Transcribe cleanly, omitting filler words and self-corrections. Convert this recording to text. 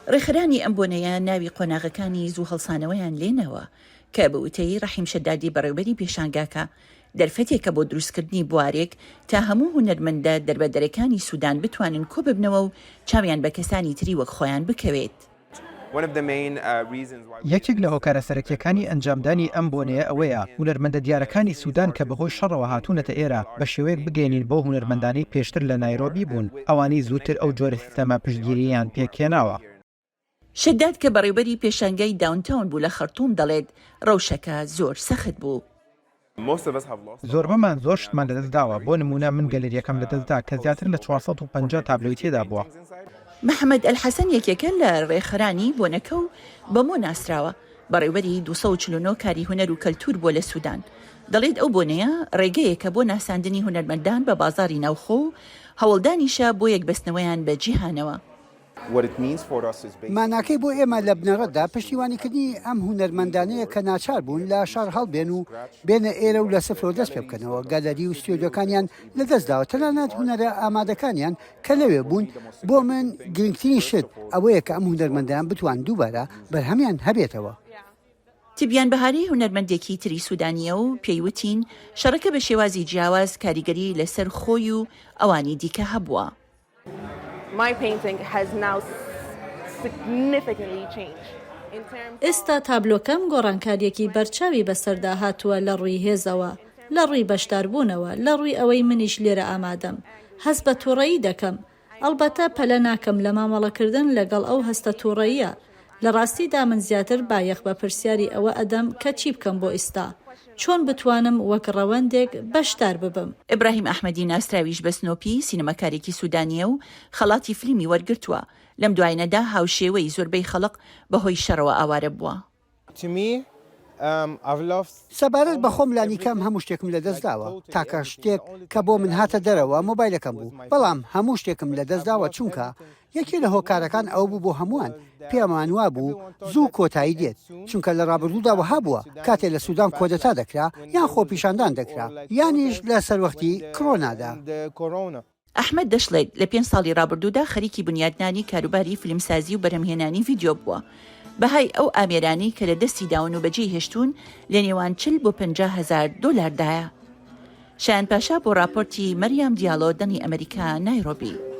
ڕێکخەرانی ئەم بۆنەیە ناوی قۆناغەکانی زوو هەڵسانەوەیان لێناوە کە بە وتەی ڕەحیم شەدادی بەڕێوبەری پێشانگاکە دەرفەتێکە بۆ دروستکردنی بوارێک تا هەموو هونەرمەندە دەربەدەرەکانی سودان بتوانن کۆببنەوە و چاویان بە کەسانی تری وەک خۆیان بکەوێت. یەکێک لە هۆکارە سەرەکییەکانی ئەنجامدانی ئەم بۆنەیە ئەوەیە، هونەرمەندە دیارەکانی سودان کە بەهۆی شەڕەوە هاتوونەتە ئێرە، بە شێوەیەک بگەیەنین بەو هونەرمەندانەی پێشتر لە نایرۆبی بوون، ئەوانەی زووتر ئەو جۆرە سیستەمە پشتگیرییەیان پێکهێناوە. شەداد کە بەڕێوبەری پێشانگای داونتاون بوو لە خەرتوم دەڵێت ڕەوشەکە زۆر سەخت بوو. زۆربەمان زۆر شتمان لەدەستداوە، بۆ نموونە من گەلەرییەکەم لەدەستدا کە زیاتر لە 450 تابلۆی تێدا بووە. محەمەد ئەلحەسەن یەکێکە لە ڕێکخەرانی بۆنەکە و بە مۆ ناسراوە، بەڕێوبەری 249 کاری هونەر و کەلتوور بووە لە سودان، دەڵێت ئەو بۆنەیە ڕێگەیەکە بۆ ناساندنی هونەرمەندان بە بازاڕی ناوخۆ و هەوڵدانیشە بۆ یەکبەستنەوەیان بە جیهانەوە. ماناکەی بۆ ئێمە لە بنەڕەتدا پشتیوانیکردنی ئەم هونەرمەندانەیە کە ناچار بوون لە شار هەڵبێن و بێنە ئێرە و لە سفرەوە دەست پێ بکەنەوە، گەلەری و ستۆدیۆکانیان لەدەستداوە، تەنانەت هونەرە ئامادەکانیان کە لەوێ بوون، بۆ من گرنگترین شت ئەوەیە کە ئەم هونەرمەندان بتوان دووبارە بەرهەمیان هەبێتەوە. تبیان بەهاری هونەرمەندێکی تری سودانییە و پێی وتین شەڕەکە بە شێوازی جیاواز کاریگەری لەسەر خۆی و ئەوانی دیکە هەبووە. ئێستا تابلۆکەم گۆڕانکارییەکی بەرچاوی بەسەردا هاتووە لە ڕووی هێزەوە، لە ڕووی بەشداربوونەوە، لە ڕووی ئەوەی منیش لێرە ئامادەم. هەست بە تووڕەیی دەکەم. ئەڵبەتە پەلە ناکەم لە مامەڵەکردن لەگەڵ ئەو هەستە تووڕەییە. لە ڕاستیدا من زیاتر بایەخ بە پرسیاری ئەوە ئەدەم کە چی بکەم بۆ ئیستا؟ چۆن بتوانم وەک ڕەوەندێک بەشدار ببم؟ ئیبراهیم ئەحمەدی ناسراویش بە سنۆپی، سینەماکارێکی سودانییە و خەڵاتی فلیمی وەرگرتووە، لەم دوایینەدا هاوشێوەی زۆربەی خەڵق بەهۆی شەڕەوە ئاوارە بووە. سەبارەت بە خۆم لانیکەم هەموو شتێکم لەدەستداوە، تاکە شتێک کە بۆ من هاتە دەرەوە مۆبایلەکەم بوو، بەڵام هەموو شتێکم لەدەستداوە چونکە یەکێ لە هۆکارەکان ئەوە بوو بۆ هەمووان پێمان وابوو زوو کۆتایی دێت، چونکە لە ڕابردوودا وەها بووە کاتێ لە سودان کۆدەتا دەکرا یان خۆپیشاندان دەکرا یانیش لە سەروەختی کرۆنادا. ئەحمەد دەشڵێت، لە پێنج ساڵی ڕابردوودا خەریکی بنیادنانی کاروباری فیلمسازی و بەرهەمهێنانی ڤیدیۆ بووە. بەهای ئەو ئامێرانەی کە لە دەستی داون و بەجێی هێشتوون لە نێوان 40 بۆ 50 هەزار دۆلاردایە. شایان پاشا بۆ ڕاپۆرتی مەریام دیالۆ دەنگی ئەمەریکا، نایرۆبی.